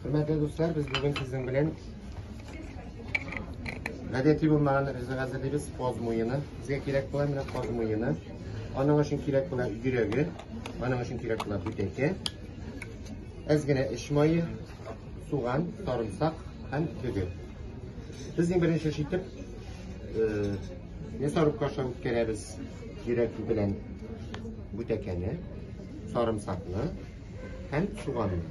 Хөрмәтле дуслар, без бүген сезнең белән гадәти булмаган ризык әзерлибез, каз муены. Безгә кирәк була менә каз муены. Аның өчен кирәк була йөрәге, аның өчен кирәк була бүтәкә. Әз генә эч мае, суган, сарымсак һәм дөге. Без иң беренче эш итеп мясорубка аша үткәрәбез йөрәк белән бүтәкәне, сарымсакны һәм суганны.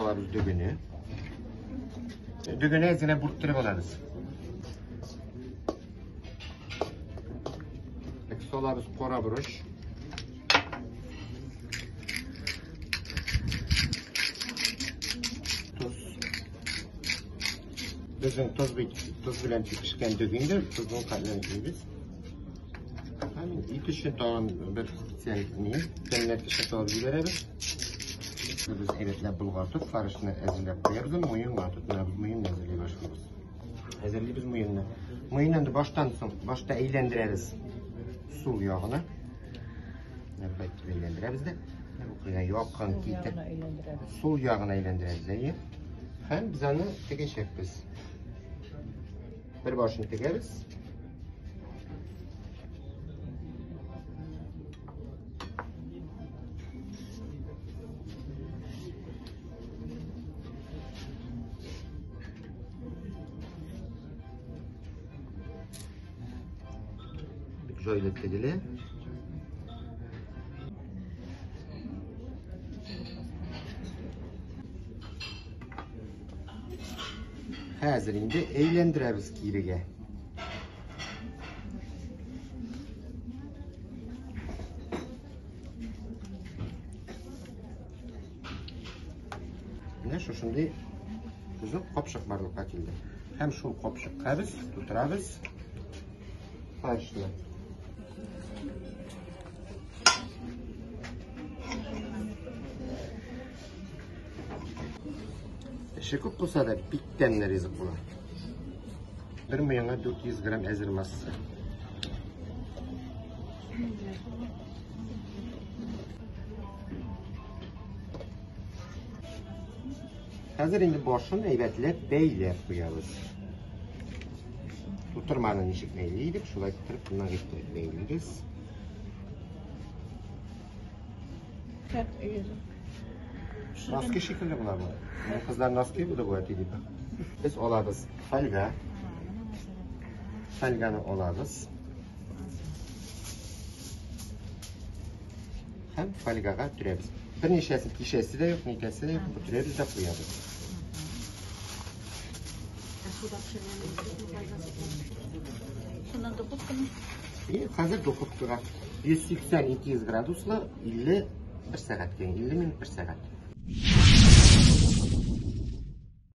Алабыз дөгене. Дөгене әз генә бүрттереп алабыз. Салабыз кара борыч. Тоз. Безнең тоз бит, тоз белән пешкән дөге инде, тозның кадәрен куйбыз. Һәм ит өчен тагын бер специаль ни, тәмләткеч салып җибәрәбез. Без әйбәтләп болгатып, фаршны әзерләп куябыз, муенга тотынабыз, муенны әзерли башлыйбыз. Әзерлибез муенны. Муенны инде баштан соң, башта әйләндерәбез сул ягына. Нәбәт әйләндерәбез дә. Укыйга якын китеп, сул ягына әйләндерәбез, әйе. Һәм без аны тегәчәкбез. Бер башын тегәбез. Бик җайлы тегелә. Хәзер инде әйләндерәбез кирегә. Менә шушындый безнең капчык барлыкка килде. Һәм шул капчыкка без тутырабыз фаршны. Эше күп булса да, бик тәмле ризык була. Бер муенга 400 грамм әзер масса. Хәзер инде башын әйбәтләп бәйләп куябыз. Тутырманы ничек бәйли идек, шулай иттереп тырнак иттереп бәйлибез. Носки шикелле була бу. Менә кызлар носки булды бу әти дип. Без алабыз фольга. Фольганы алабыз. Һәм фольгага төрәбез. Берничәсен кишәсе дә юк, нитәсе дә юк, төрәбез дә куябыз. Шуннан духовканы? И хәзер духовкага 180-200 градуслы 51 сәгать, 50 минут 1 сәгать.